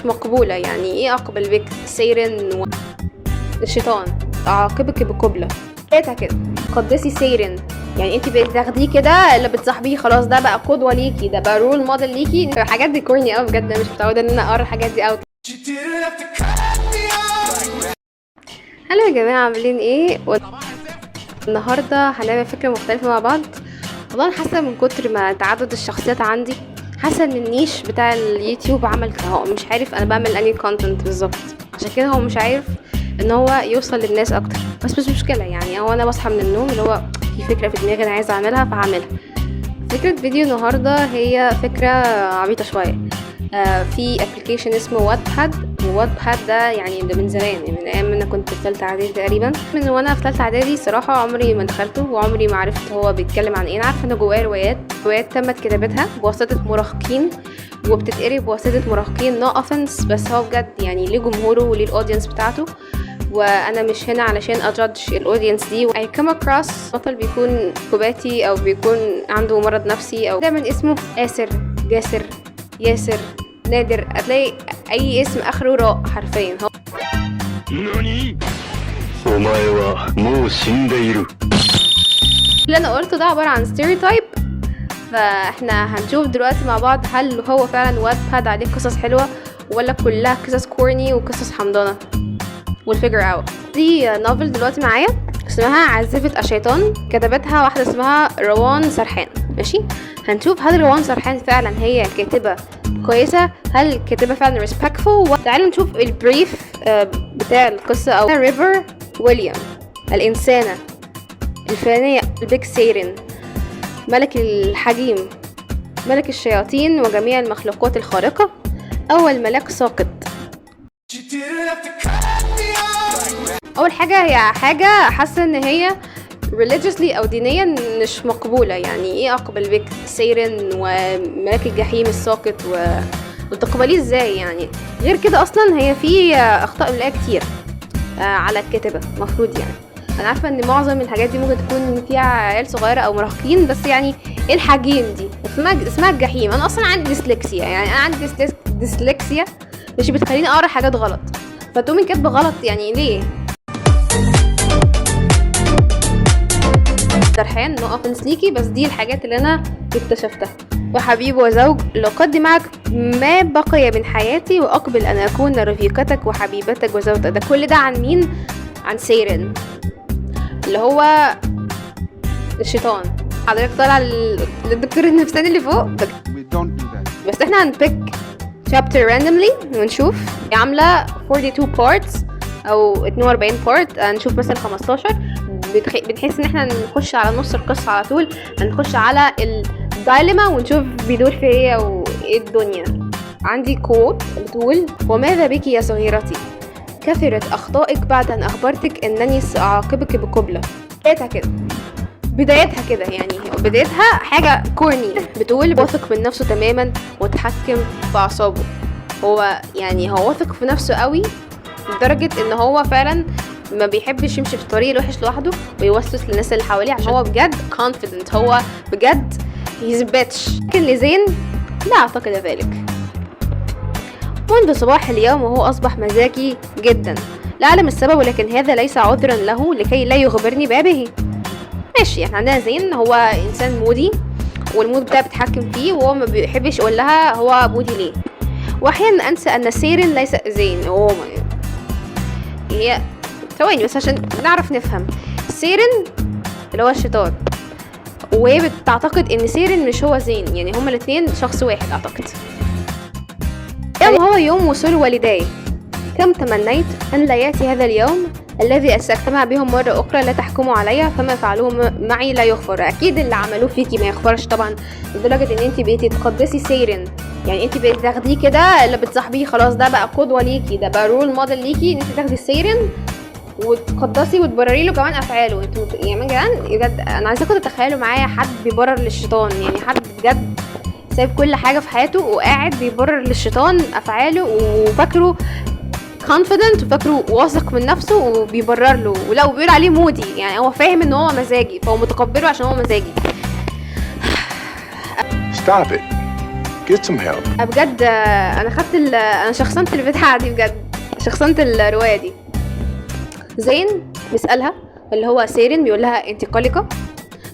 مقبولة. يعني ايه اقبل بك سيرن و الشيطان اعاقبك بقبلة بدايتها كده. قدسي سيرن، يعني انت بتاخديه كده اللي بتصاحبيه خلاص، ده بقى قدوة ليكي، ده بقى role model ليكي. الحاجات دي corny قوي بجد، انا مش متعودة ان انا اقرا الحاجات دي قوي. hello يا جماعة، عاملين ايه؟ النهاردة هنعمل فكرة مختلفة مع بعض. والله انا حاسة من كتر ما تعدد الشخصيات عندي، حاسة ان ال niche بتاع اليوتيوب عمل هو مش عارف انا بعمل انهي content بالظبط، عشان كده هو مش عارف ان هو يوصل للناس اكتر. بس مش مشكلة، يعني هو انا بصحى من النوم اللي هو في فكرة في دماغي انا عايزة اعملها فهعملها. فكرة فيديو النهاردة هي فكرة عبيطة شوية. في application اسمه Wattpad، Wattpad ده يعني ده من زمان، يعني من ايام ما انا كنت في ثالثة اعدادي تقريبا. من وانا في ثالثة اعدادي صراحة عمري ما دخلته وعمري ما عرفت هو بيتكلم عن ايه. انا عارفه ان جواه روايات، روايات تمت كتابتها بواسطة مراهقين وبتتقري بواسطة مراهقين، no offense، بس هو بجد يعني ليه جمهوره وليه ال audience بتاعته، وانا مش هنا علشان ا judge ال audience دي. I come across بطل بيكون كوباتي او بيكون عنده مرض نفسي، او دايما اسمه آسر، جاسر، ياسر، نادر، هتلاقي اي اسم اخره راء حرفيا. هو 何お前はもう死んでいる。 اللي انا قلته ده عبارة عن stereotype، فاحنا هنشوف دلوقتي مع بعض هل هو فعلا Wattpad عليه قصص حلوة ولا كلها قصص corny وقصص حمضانة. we'll figure out. دي novel دلوقتي معايا اسمها عازفة الشيطان، كتبتها واحدة اسمها روان سرحان. ماشي، هنشوف هل روان سرحان فعلا هي كاتبة كويسة، هل كاتبة فعلا respectful. تعالوا نشوف ال brief بتاع القصة. او ريفر ويليام، الإنسانة الفانية، ال big سيرين، ملك الحجيم، ملك الشياطين وجميع المخلوقات الخارقة، أول ملاك ساقط. أول حاجة هي حاجة حاسة إن هي religiously أو دينيا مش مقبولة. يعني إيه أقبل بك سيرن وملاك الجحيم الساقط وتقبليه إزاي يعني؟ غير كده أصلا هي في أخطاء إملائية كتير على الكاتبة مفروض. يعني انا عارفه ان معظم الحاجات دي ممكن تكون فيها عيال صغيرة او مراهقين، بس يعني ايه الحجيم دي؟ اسمها الجحيم. انا اصلا عندي ديسلكسيا، يعني انا عندي ديسلكسيا مش بتخليني اقرا حاجات غلط، فتقومي كاتبه غلط يعني ليه؟ سرحان no offense ليكي، بس دي الحاجات اللي انا اكتشفتها. وحبيب وزوج، لقد معك ما بقي من حياتي واقبل ان اكون رفيقتك وحبيبتك وزوجتك. ده كل ده عن مين؟ عن سيرن اللي هو الشيطان. حضرتك طالع للدكتور النفساني اللي فوق. We don't do that. بس احنا هن pick chapter randomly ونشوف. هي عاملة 42 parts او 42 part، هنشوف مثلا 15. بنحس ان احنا نخش على نص القصة على طول، هنخش على ال dilemma ونشوف بيدور في ايه وايه الدنيا. عندي quote بتقول: وماذا بك يا صغيرتي؟ كثرت أخطائك بعد أن أخبرتك أنني سأعاقبك بقبلة. بدايتها كده، بدايتها كده، يعني بدايتها حاجة corny. بتقول واثق من نفسه تماما وتحكم في أعصابه. هو يعني هو واثق في نفسه قوي لدرجة ان هو فعلا ما بيحبش يمشي في الطريق الوحش لوحده ويوسوس للناس اللي حواليه، عشان هو بجد confident، هو بجد he's a bitch. لكن لزين لا أعتقد ذلك. منذ صباح اليوم وهو أصبح مزاجي جدا، لا أعلم السبب، ولكن هذا ليس عذرا له لكي لا يخبرني بابه. ماشي، احنا عندنا زين هو انسان moody، وال mood بتاعه بيتحكم فيه، وهو ما بيحبش يقول لها هو moody ليه. واحيانا انسى ان سيرين ليس زين. هو هي ثواني بس عشان نعرف نفهم. سيرين اللي هو الشيطان، وهي بتعتقد ان سيرين مش هو زين، يعني هما الاتنين شخص واحد اعتقد. يوم هو يوم وصول والداي، كم تمنيت أن لا يأتي هذا اليوم الذي سأجتمع بهم مرة أخرى. لا تحكموا علي، فما فعلوه معي لا يغفر. أكيد اللي عملوه فيكي ما يغفرش طبعا، لدرجة إن أنت بقيتي تقدسي سيرن، يعني أنت بقيتي تاخديه كده اللي بتصاحبيه خلاص، ده بقى قدوة ليكي، ده بقى role model ليكي، إن أنت تاخدي سيرن وتقدسي وتبرري له كمان افعاله. انتوا يعني يا جدعان بجد انا عايزاكم تتخيلوا معايا حد بيبرر للشيطان، يعني حد بجد سايب كل حاجة في حياته وقاعد بيبرر للشيطان افعاله، وفاكره confident وفاكره واثق من نفسه وبيبرر له، ولو بيقول عليه moody يعني هو فاهم ان هو مزاجي فهو متقبله عشان هو مزاجي. Stop it. Get some help. بجد انا خدت انا شخصنت البتاعه دي بجد، شخصنت الرواية دي. زين بيسالها اللي هو سيرين، بيقول لها انت قلقه؟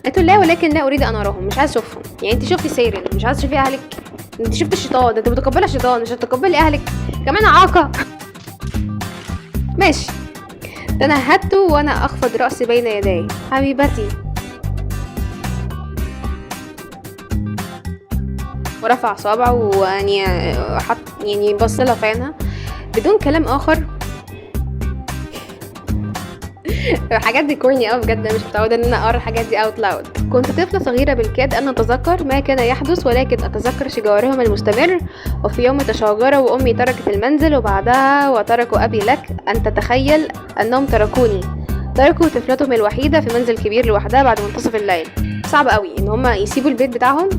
قالت له لا، ولكن لا اريد ان اراهم، مش عايز اشوفهم. يعني انت شفتي سيرين مش عايزه تشوفي اهلك؟ انت شفت الشيطان ده، انت متقبله الشيطان مش هتقبلي اهلك كمان؟ عاقه. ماشي. تنهدت وانا اخفض راسي بين يدي. حبيبتي. ورفع صابعه ويعني حط يعني بص لها في عينها بدون كلام اخر. الحاجات دي corny قوي بجد، مش متعوده ان انا اقرا الحاجات دي out loud. كنت طفله صغيرة بالكاد ان اتذكر ما كان يحدث، ولكن اتذكر شجارهم المستمر. وفي يوم تشاجروا وامي تركت المنزل، وبعدها وتركوا ابي. لك ان تتخيل انهم تركوني، تركوا طفلتهم الوحيدة في منزل كبير لوحدها بعد منتصف الليل. صعب قوي ان هما يسيبوا البيت بتاعهم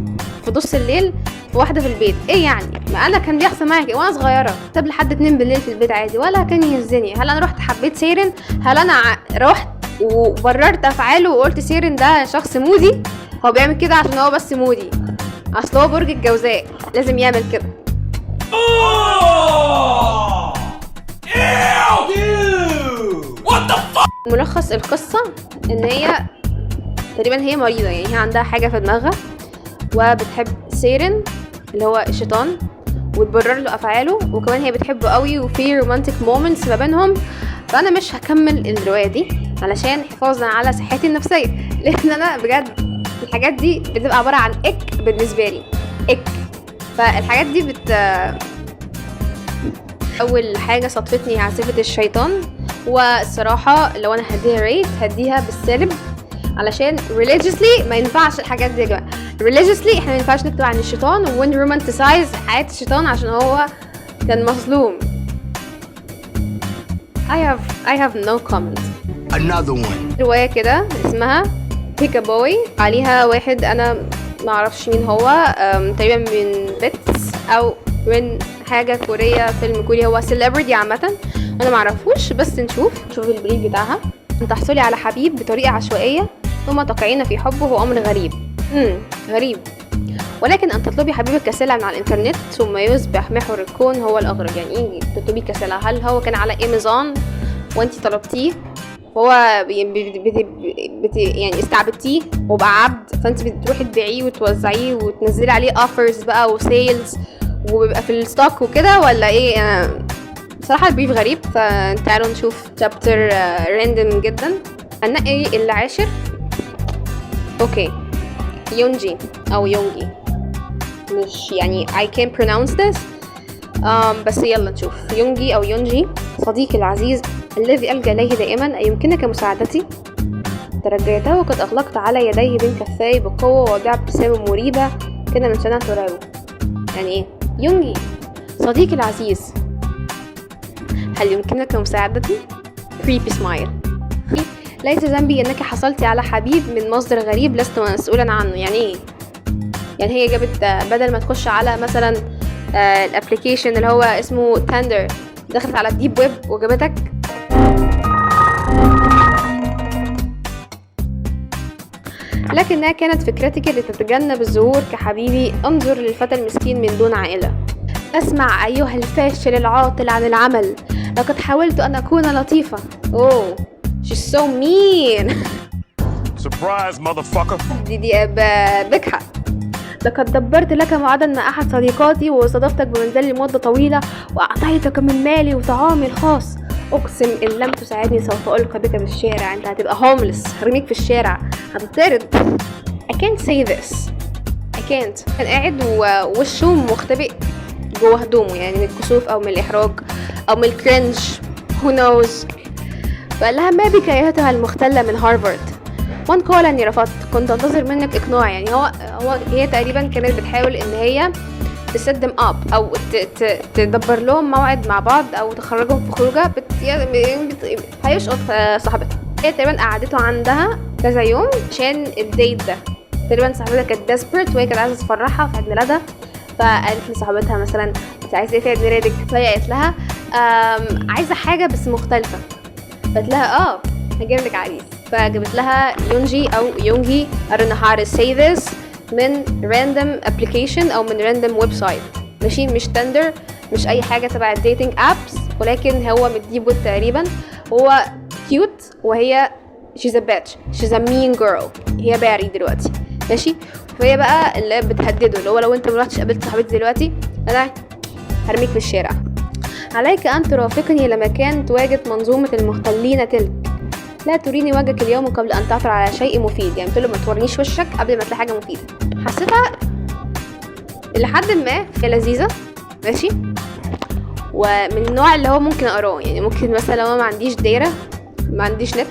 في نص الليل في واحدة في البيت. ايه يعني؟ ما انا كان بيحصل معايا كده وانا صغيرة، طب لحد 2 بالليل في البيت عادي ولا كان يهزني. هل انا رحت حبيت سيرن؟ هل انا رحت وبررت افعاله وقلت سيرن ده شخص moody، هو بيعمل كده عشان هو بس moody، اصل هو برج الجوزاء لازم يعمل كده؟ ملخص القصة ان هي تقريبا هي مريضة، يعني هي عندها حاجة في دماغها وبتحب سيرن اللي هو الشيطان وتبرر له افعاله، وكمان هي بتحبه قوي وفي romantic moments ما بينهم. فانا مش هكمل الرواية دي علشان حفاظا على صحتي النفسية، لان انا بجد الحاجات دي بتبقى عبارة عن ick بالنسبة لي، ick. فالحاجات دي بت اول حاجة صدفتني عاصفة الشيطان، والصراحة لو انا هديها rate هديها بالسالب، علشان religiously ما ينفعش الحاجات دي يا جماعة. religiously احنا ما ينفعش نكتب عن الشيطان ون romanticize حياة الشيطان عشان هو كان مظلوم. I have no comment. Another one. رواية كده اسمها Pick a Boy، عليها واحد انا ما اعرفش مين هو، تقريبا من BTS او من حاجة كورية، فيلم كوري، هو celebrity عامة انا ما اعرفوش، بس نشوف ال brief بتاعها. ان تحصلي على حبيب بطريقة عشوائية ثم تقعين في حبه هو امر غريب، غريب، ولكن ان تطلبي حبيبك كسلعة من على الانترنت ثم يصبح محور الكون هو الاغرب. يعني ايه تطلبي كسلعة؟ هل هو كان على امازون وانتي طلبتيه فهو يعني استعبدتيه وبقى عبد، فانت بتروحي تبيعيه وتوزعيه وتنزلي عليه offers بقى و sales وبيبقى في ال stock وكده ولا ايه؟ أنا بصراحة ال brief غريب. فتعالوا نشوف chapter random جدا. هنقي العاشر. okay، يونجي او يونجي، مش يعني I can't pronounce this، بس يلا نشوف. يونجي او يونجي، صديقي العزيز الذي ألجأ إليه دائما، أيمكنك مساعدتي؟ ترجيته وقد أغلقت على يديه بين كفاي بقوة ووضع ابتسامة مريبة كان من شأنها ترعبه. يعني إيه؟ يونجي صديقي العزيز هل يمكنك مساعدتي؟ creepy smile. ليس ذنبي أنك حصلت على حبيب من مصدر غريب لست مسؤولا عنه. يعني إيه؟ يعني هي جابت بدل ما تخش على مثلا ال application اللي هو اسمه Tinder، دخلت على ال deep web وجابتك. لكنها كانت فكرتك لتتجنب الظهور كحبيبي. انظر للفتى المسكين من دون عائلة. اسمع أيها الفاشل العاطل عن العمل، لقد حاولت أن أكون لطيفة. Oh, she's so mean. Surprise, motherfucker. دي بجحة. لقد دبرت لك موعدا مع أحد صديقاتي وصادفتك بمنزلي لمدة طويلة وأعطيتك من مالي وطعامي الخاص. أقسم إن لم تساعدني سوف ألقى بك بالشارع. أنت هتبقى homeless، هرميك في الشارع، هتطرد. I can't say this، I can't. كان قاعد ووشه مختبئ جوه هدومه، يعني من الكسوف أو من الإحراج أو من ال cringe، who knows. فقال لها ما بك أيتها المختلة من هارفارد؟ من قال اني رفضت؟ كنت انتظر منك اقناع. يعني هو هي تقريبا كانت بتحاول ان هي ت set them up او تدبر لهم موعد مع بعض او تخرجهم في خروجه، هيشقط صاحبتها. هي تقريبا قعدته عندها كذا يوم عشان ال date ده. تقريبا صاحبتها كانت desperate وهي كانت عايزه تفرحها في عيد ميلادها، فقالت لصاحبتها مثلا انت عايزه ايه في عيد ميلادك؟ فهي قالت لها عايزه حاجة بس مختلفة. قالت لها هجيب لك عريس. فجابت لها يونجي او يونجي، I don't know how to say this. من random application او من random website، ماشي، مش Tinder، مش اي حاجة تبع ال dating apps، ولكن هو من ال deep web تقريبا. هو cute وهي she's a bitch، she's a mean girl، هي baddie دلوقتي، ماشي. فهي بقى اللي بتهدده، اللي هو لو انت ما رحتش قابلت صاحبتي دلوقتي انا هرميك في الشارع. عليك أن ترافقني إلى مكان تواجد منظومة المختلين تلك. لا تريني وجهك اليوم قبل أن تعثر على شيء مفيد. يعني بتقول له ما تورينيش وشك قبل ما تلاقي حاجة مفيدة. حسيتها لحد ما هي لذيذة، ماشي، ومن النوع اللي هو ممكن أقراه. يعني ممكن مثلا لو أنا ما عنديش دايرة، ما عنديش نت،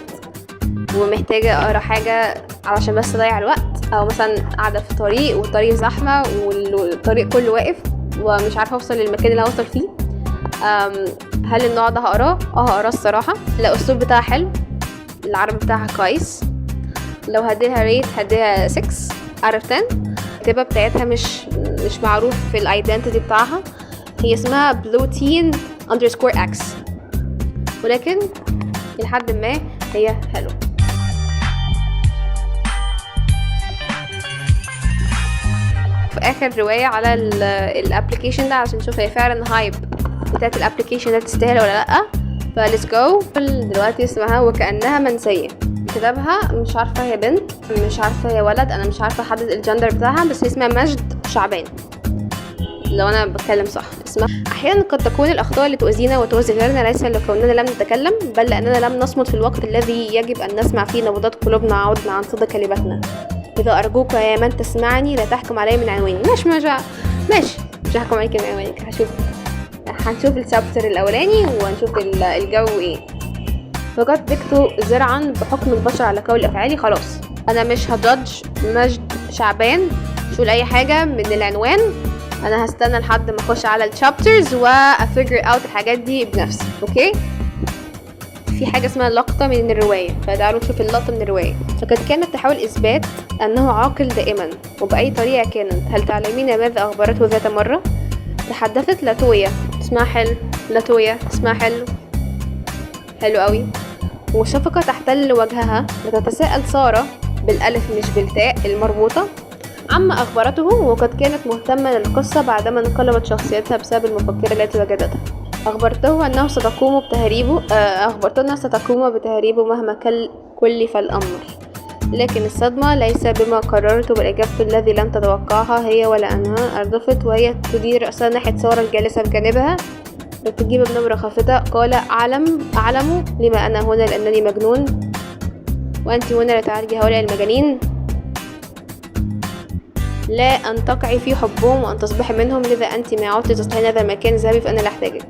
ومحتاجة أقرا حاجة علشان بس أضيع الوقت، أو مثلا قاعدة في طريق والطريق زحمة والطريق كله واقف ومش عارفة أوصل للمكان اللي هوصل فيه، هل النوع ده هقراه؟ اه هقراه الصراحة. الأسلوب بتاعها حلو، العربي بتاعها كويس. لو هديها rate هديها 6 out of 10. الكتابة بتاعتها مش معروف في ال identity بتاعها، هي اسمها blueteen_x، ولكن لحد ما هي حلوة. في اخر رواية على ال application ده عشان نشوف هي فعلا hype بتاعت ال application ده تستاهل ولا لا. ف let's go. دلوقتي اسمها وكأنها منسية، كتابها مش عارفة هي بنت مش عارفة هي ولد، انا مش عارفة احدد الجندر بتاعها، بس هي اسمها مجد شعبان لو انا بتكلم صح اسمها. احيانا قد تكون الاخطاء اللي تؤذينا وتؤذي غيرنا ليس لكوننا لم نتكلم، بل لاننا لم نصمت في الوقت الذي يجب ان نسمع فيه نبضات قلوبنا عودنا عن صدى كلماتنا. اذا ارجوك يا من تسمعني لا تحكم علي من عنواني. ماشي ماشي ماشي، مش هحكم عليك من عنوانك. هنشوف ال chapter الاولاني ونشوف الجو ايه. فقد ضقت ذرعا بحكم البشر على قول افعالي. خلاص انا مش ه judge مجد شعبان، مش هقول اي حاجه من العنوان، انا هستنى لحد ما اخش على ال chapters وا figure out الحاجات دي بنفسي. okay، في حاجه اسمها لقطه من الروايه، فتعالوا نشوف اللقطه من الروايه. لقد كانت تحاول اثبات انه عاقل دائما وباي طريقه كانت. هل تعلمين ماذا اخبرته ذات مره؟ تحدثت لاتويا، اسمها حلو، لاتويا اسمها حلو، حلو قوي. وشفقة تحتل وجهها وتتساءل سارة بالألف مش بالتاء المربوطة عما أخبرته، وقد كانت مهتمة للقصة بعدما انقلبت شخصيتها بسبب المفكرة التي وجدتها. أخبرته أنه ستقوم بتهريبه، أخبرته أنها ستقوم بتهريبه مهما كلف الأمر، لكن الصدمة ليس بما قررته بل إجابته الذي لم تتوقعها هي ولا أنها. أردفت وهي تدير رأسها ناحية سارة الجالسة بجانبها لتجيب بنبرة خافتة. قال أعلم لما أنا هنا، لأنني مجنون، وأنت هنا لتعالجي هؤلاء المجانين، لا أن تقعي في حبهم وأن تصبحي منهم، لذا أنت ما عدت تصلحين هذا المكان، اذهبي فأنا لا أحتاجك.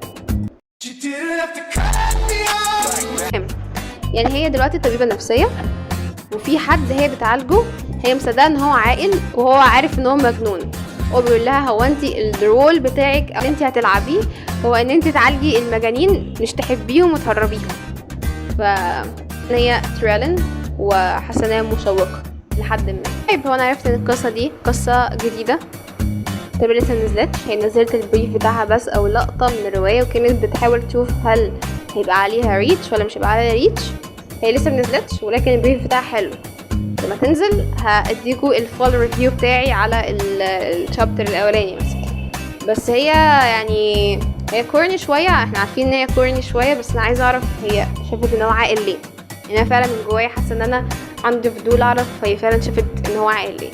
يعني هي دلوقتي طبيبة نفسية وفي حد هي بتعالجه، هي مصدقة ان هو عاقل وهو عارف ان هو مجنون. هو بيقول لها هو انت ال role بتاعك اللي انت هتلعبيه هو ان انت تعالجي المجانين، مش تحبيهم وتهربيهم. ف هي thrilling وحاسه انها مشوقه لحد ما. طيب هو انا عرفت ان القصه دي قصه جديده تقريبا لسه منزلتش، هي نزلت ال brief بتاعها بس او لقطه من الروايه، وكانت بتحاول تشوف هل هيبقى عليها reach ولا مش هيبقى عليها reach. هي لسه منزلتش ولكن ال brief بتاعها حلو، لما تنزل هاديكوا ال full review بتاعي على ال chapter الاولاني مثلا. بس هي يعني هي corny شويه، احنا عارفين ان هي corny شويه، بس انا عايزه اعرف هي شافت ان هو عاقل ليه. يعني انا فعلا من جوايا حاسه ان انا عندي فضول اعرف هي فعلا شافت ان هو عاقل ليه.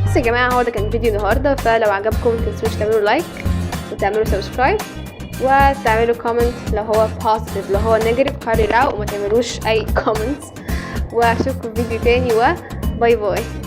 بس يا جماعه هو ده كان فيديو النهارده، فلو عجبكم متنسوش تعملوا like وتعملوا subscribe وتعملوا comment لو هو positive، لو هو negative cut it out وما تعملوش اي comments. واشوفكم في فيديو تاني، و bye bye.